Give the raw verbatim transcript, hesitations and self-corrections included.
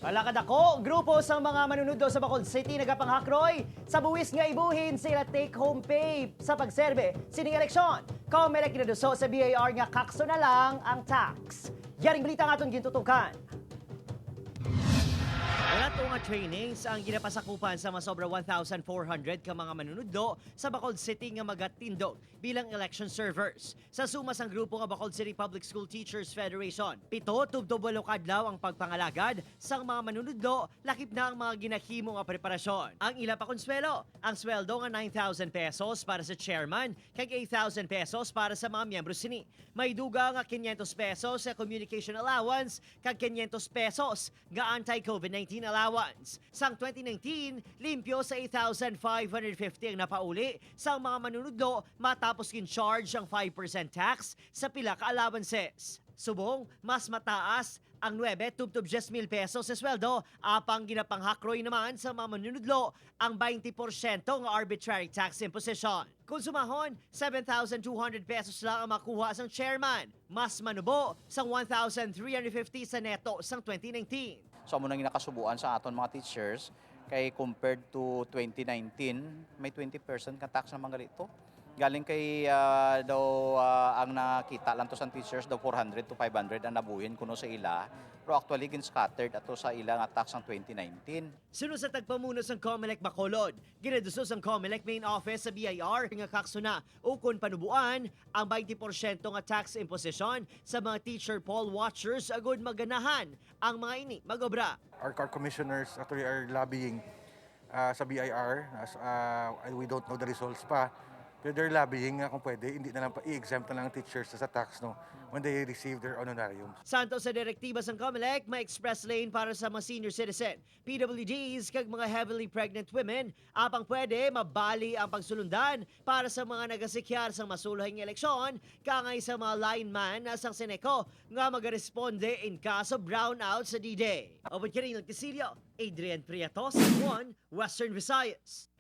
Wala kadako, grupo sang mga manunudlo sa Bacolod City nagapanghakroy sa buhis nga ibuhin sa ila take-home pay sa pagserbe sining eleksyon. Comelec ginaduso sa B I R nga kakso na lang ang tax. Yaring balita ang aton gintutukan. Wala to nga trainings ang ginapasakupan sa masobra one thousand four hundred ka mga manunudlo sa Bacolod City nga magatindog bilang election servers. Sa suma sang grupo nga Bacolod City Public School Teachers Federation, pito tubtob walo ka adlaw ang pagpangalagad sang mga manunudlo, lakip na ang mga ginahimo nga preparasyon. Ang ila pakonsuwelo, ang sweldo nga nine thousand pesos para sa chairman kag eight thousand pesos para sa mga miyembro sini. May dugang nga quinientos pesos sa communication allowance kag quinientos pesos nga anti-COVID nineteen allowance. Sang twenty nineteen, limpyo sa eight thousand five hundred fifty ang napauli sang mga manunudlo matapos gin-charge ang five percent tax sa pila ka allowances. Subong, mas mataas ang nuebe tubtob diyes mil pesos sa sweldo, apang ginapanghakroy naman sa mga manunudlo ang twenty porsyento nga arbitrary tax imposition. Kung sumahon, seven thousand two hundred pesos lang ang makuha sang chairman, mas manubo sang one thousand three hundred fifty sa neto sang twenty nineteen. So, amo nang ginakasubuan sa aton mga teachers, kay compared to twenty nineteen, may twenty percent nga tax naman gali to. Galing kay, ah, daw, ah, ang nakita lang to sa teachers, daw four hundred to five hundred ang nabuhin kuno sa ila. Pero actually, gin-scattered ato sa ila nga tax ang twenty nineteen. Suno sa tagpamuno sang Comelec Bacolod, ginaduso sang Comelec Main Office sa B I R nga kakso na ukon panuboan ang twenty porsyento nga tax imposition sa mga teacher poll watchers agud maganahan ang mga ini mag-obra. Our, our commissioners actually are lobbying, uh, sa B I R, as, uh, and we don't know the results pa. Pero they're lobbying nga kung pwede, hindi na lang pa, i-exempt na lang ang teachers sa tax, no, when they receive their honorarium. Samtang sa direktiba sang Comelec, may express lane para sa mga senior citizen, P W Ds, kag mga heavily pregnant women, apang pwede mabali ang pagsulundan para sa mga nagasikyar sang masulhay nga eleksyon, kaangay sa mga lineman sang Ceneco nga magaresponde in case of brownout sa D-Day. Upod kini nagkisilyo, Adrian Prieto, sa One Western Visayas.